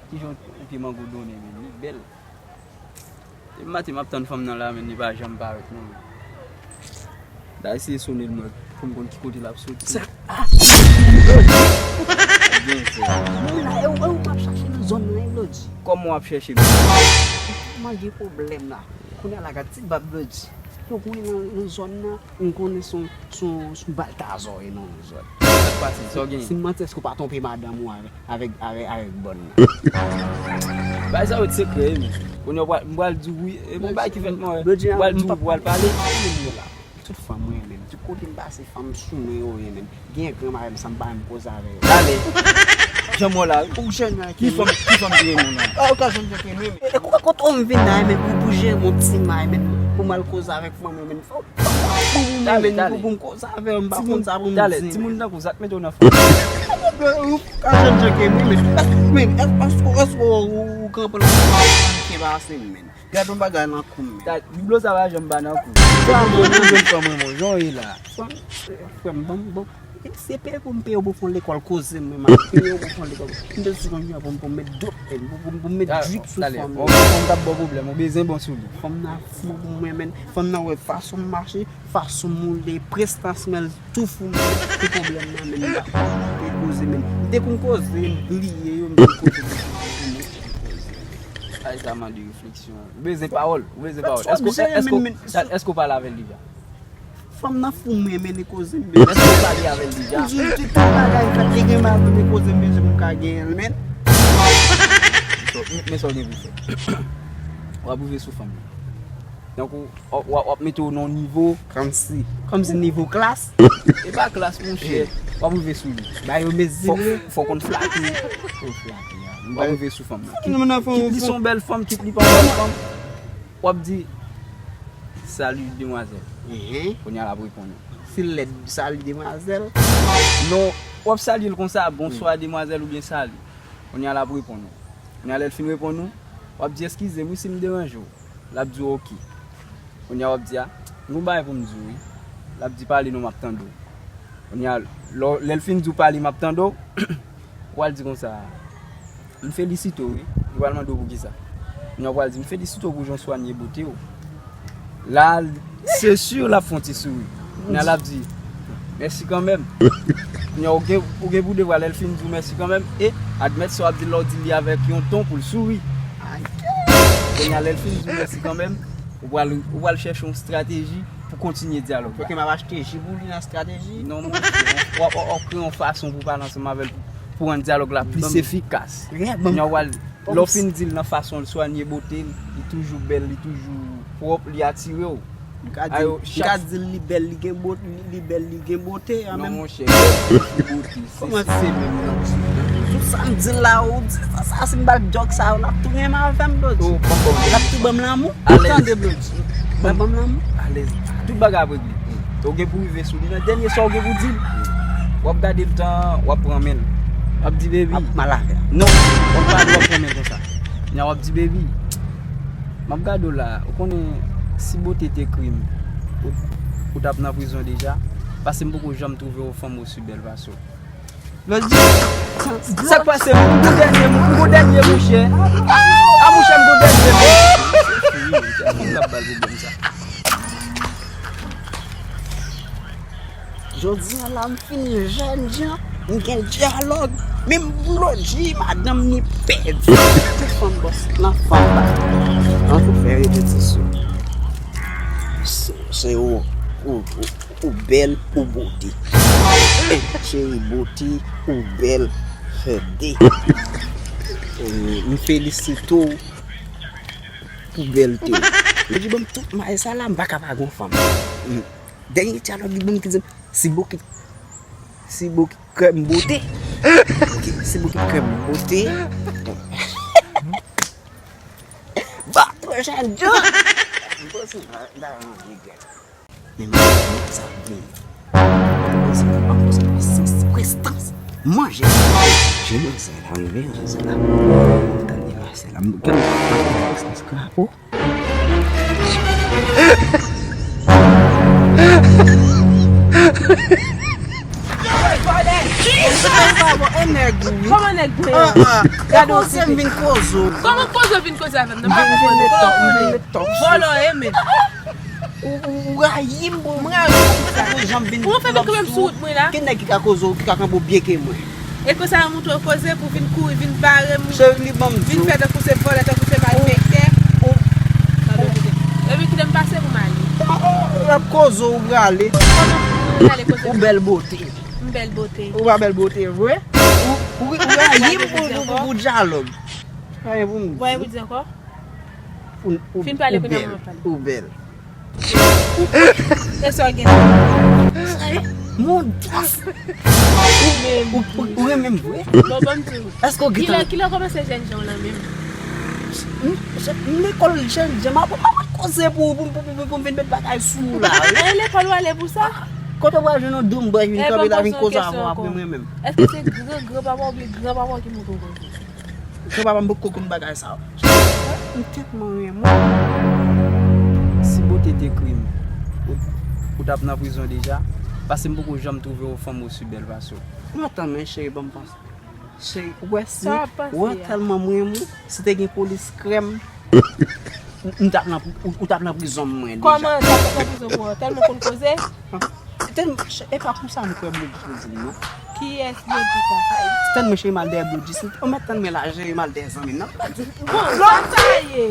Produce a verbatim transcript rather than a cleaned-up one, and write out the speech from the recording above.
Kijan yon pye mango donnen, men li bèl. Depi maten m ap tann fanm nan la, men li pa janm parèt non. M ta eseye sone l mwen, pou m konn ki kote l ap soti. Sa, ah! Byen fè. Mwen la, e ou, e ou m ap chache nan zòn nan, e Blodji. Kòman w ap chèche m? Mwen gen pwoblèm la. Kounye a la, gad ti bab Blodji. Yo konnen nan, nan zòn nan, m konnen son, son, son Baltazar e nan zòn. Sa k pase? Sa w genyen? Si m manti, èske w pa twonpe madanm ou avèk, avèk, avèk, avèk bòn nan? Bagay sa yo t sekrè, wi, men. Kounye a, m pral di w wi, e bon bagay ki fèt mwen, wi. M pral di w pou w al pale. Tout fanm mwen renmen m. Tout kote m pase, fanm sou mwen yo renmen m. Gen gran mari m, san m pa menm koze avè yo. Talè. Janm wè w la, wi. Ou jèn nan ki fanm, ki fanm ki renmen w la? Ah, ou ka jèn nan ki renmen m. E, e, kote ou m vin la, men pou, pou jere yon ti may, men pou m al koze avèk fanm yo, men fò, fò, fò, pou, pou, pou, pou m koze avè yo, m pa konn sa pou m di. Talè, timoun tankou sa k mete w nan fanm. Ou ka jèn nan ki renmen m, men, men, èske, èske, èske ou, ou, ou konprann sa m pase, men? Gad yon bagay nan kou m, men. Biblo sa va janm pa nan kou. Sa mwen, mwen jwenn fanm mwen, mwen, jan w ye la. Frè m, frè m, ban m, ban m, se peye pou m peye w pou w fè yon lekòl koze m, men m ap peye w pou w fè yon lekòl. M te sou konn pou m, pou m met dwòp, pou, pou, pou m met drik sou fanm nan. Fanm t ap ba w pwoblèm, ou bezwen bon sou li. Fanm nan fou pou mwen, men. Fanm nan wè fason m mache, fason m woule, prestans mwen, l tou fou, men. Se pwoblèm nan, men m pa konn koze, men. M te konn koze, m bliye yo, m te koze. Ay, sa mande refleksyon. Ou bezwen pawòl, ou bezwen pawòl. Èske, èske, èske w pale avè l deja? Fanm nan fou mwen, men li koze m. Èske w pale avè l deja? Di tout bagay fèt, li gen mari, men koze m bezwen pou m ka genyen l, men. Men sa w gen pou fè. W ap rive sou fanm nan. Donk, w, w, w ap mete w nan yon nivo. Kòmsi, kòmsi nivo klas. E pa klas, monchè. W ap rive sou li. Ba yo mezire. Fò, fò konn flate. Fò flate, ya. W ap rive sou fanm nan. Kit, kit li se yon bèl fanm, kit li pa yon bèl fanm. W ap di, "Salut, demoiselle." Kounye a l ap reponn ou. Si l lèd, "Salut, demoiselle." Non, w ap salye l konsa, "Bonsoir, demoiselle," oubyen "Salut." Kounye a l ap reponn ou. Kounye a lè l fin reponn ou, w ap di, "Eskize m wi si m deranje w." L ap di w, "Oke." Kounye a w ap di, "A, m gon bagay pou m di w wi." L ap di, "Pale non, m ap tande w." Kounye a, lè, lè l fin di w, "Pale, m ap tande w," w al di konsa, "M felisite w wi." Li pral mande w poukisa. Kounye a w pral di, "M felisite w pou jan w swanye bote w." La, se si l ap fè yon ti souri. Kounye a l ap di, "Mèsi kanmenm." Kounye a ou gen, ou gen pou devwa lè l fin di w mèsi kanmenm, e admèt sa w ap di l la, w di li avèk yon ton pou l souri. Kounye a lè l fin di w mèsi kanmenm, ou pral, ou pral chèche yon estrateji pou kontinye dyalòg la. Fòk m ap achte ji pou li nan estrateji. Non, monchè, w ap, w ap, w ap kreye yon fason pou pale ansanm avè l, pou, pou rann dyalòg la plis efikas. Kounye a w al, lè w fin di l nan fason l swanye bote l, li toujou bèl, li toujou pwòp, li atire w. M ka di, m ka di l li bèl, li gen bote, li, li bèl, li gen bote, an menm. Non, monchè, bote, se, kòman se menm nan? Tout sa m di l la, ou di sa, sa, si m ba l djòk sa, l ap tou renmen avè m, Blodji. L ap tou ban m lanmou. Tande, Blodji. Ban, ban m lanmou. Alèz. Tout bagay ap regle. Ou gen pou rive sou li nan dènye sa ou gen pou di l. W ap gade l tan, w ap pran men l. W ap di, "Baby." Ap mal afè. Non, w ap gade, w ap pran men l konsa. Kounye a w ap di, "Baby, m ap gade w la, ou konnen si bote te krim, ou, ou t ap nan prizon deja, paske m poko janm twouve yon fanm osi bèl pase w." Blodji, sa k pase, m gon dènye mo, m gon dènye mo, chè. A, monchè, m gon dènye mo. Fanm t ap ba l pwoblèm sa. Jodi a la, m fin jèn jan, m gen dyalòg, men m Blodji, madanm ni pèdi. Tout fanm bòs nan fanm ba. An tou fè repetisyon. Se, se ou, ou, ou, ou bèl, ou bote. Cheri bote, ou bèl, fè de. M felisite w pou bèlte w. Yo di ban m tout may sa la, m pa ka pa gon fanm. Dènye dyalòg li ban m ki di m, si bokit, si bokit krèm bote. Ok, si bokit krèm bote. Ba twò jan djò. M panse m pa, m pa anvi gèt. Men m ap sa vini. M panse m pa anvi sa prestans. Manje. Je manzè la, m vin manzè la. M tande manzè la. M gade prestans krapo. Nèg ou wi. Kòman nèg mwen an? Gade w koze m vin koze w. Kòman koze w vin koze avè m? Nan pa konprann ou. Kòman w konnen? Vòlò e men. Ou rayi m pou m rayi w pou janm vin. Ou fè kanmenm sou wout mwen la. Ki nèg ki ka koze w, ki ka kanpe w byen ke mwen? E konsa yo montre w koze pou vin kouri, vin bare m. Cheri li ban m di w. Vin fè tankou se vòlè, tankou se malfektè. Gade w kote. Epi kite m pase pou m ale. L ap koze w, ou prale. Ou bèl bote. M bèl bote. Ou pa bèl bote vre? Ou rayi m pou dyalòg. Rayi pou m di. Voye pou di ankò. Fin pale kounye a mwen pale. Ou bèl. E sa w gen la? Mon Dieu! Ou renmen m vre? Bon, ban m di w. Èske w gen tan? Kilè w kòmanse jèn jan w lan menm? M lekòl jèn jan m ap koze pou pou pou pou m vin met bagay sou ou la. E lekòl w ale pou sa? Kote w pral jwenn yon doum bòy vin kanpe la vin koze avè w ap renmen menm? Èske se gran gran papa w oubyen gran papa w ki montre w koze? Gran papa m poko konn bagay sa yo. M tèlman renmen w. Si bote te krim, ou, ou t ap nan prizon deja. Paske m poko janm twouve yon fanm osi bèl pase w. Mwen tanmen cheri ban m panse. Cheri, ou wè si, ou wè tèlman m renmen w, si te gen polis krèm, m t ap nan, ou, ou t ap nan prizon mwen deja. Kòman sa t ap nan prizon pou ou? Tèlman w konn koze? Tèlman, e pa pou sa m kwè Bondye di m non. Kiyès yo di sa? Tann mwen cheri m al dèyè Blodjis. Ou mèt tann mwen la cheri m al dèyè zanmi m nan. Bon, sa sa ye?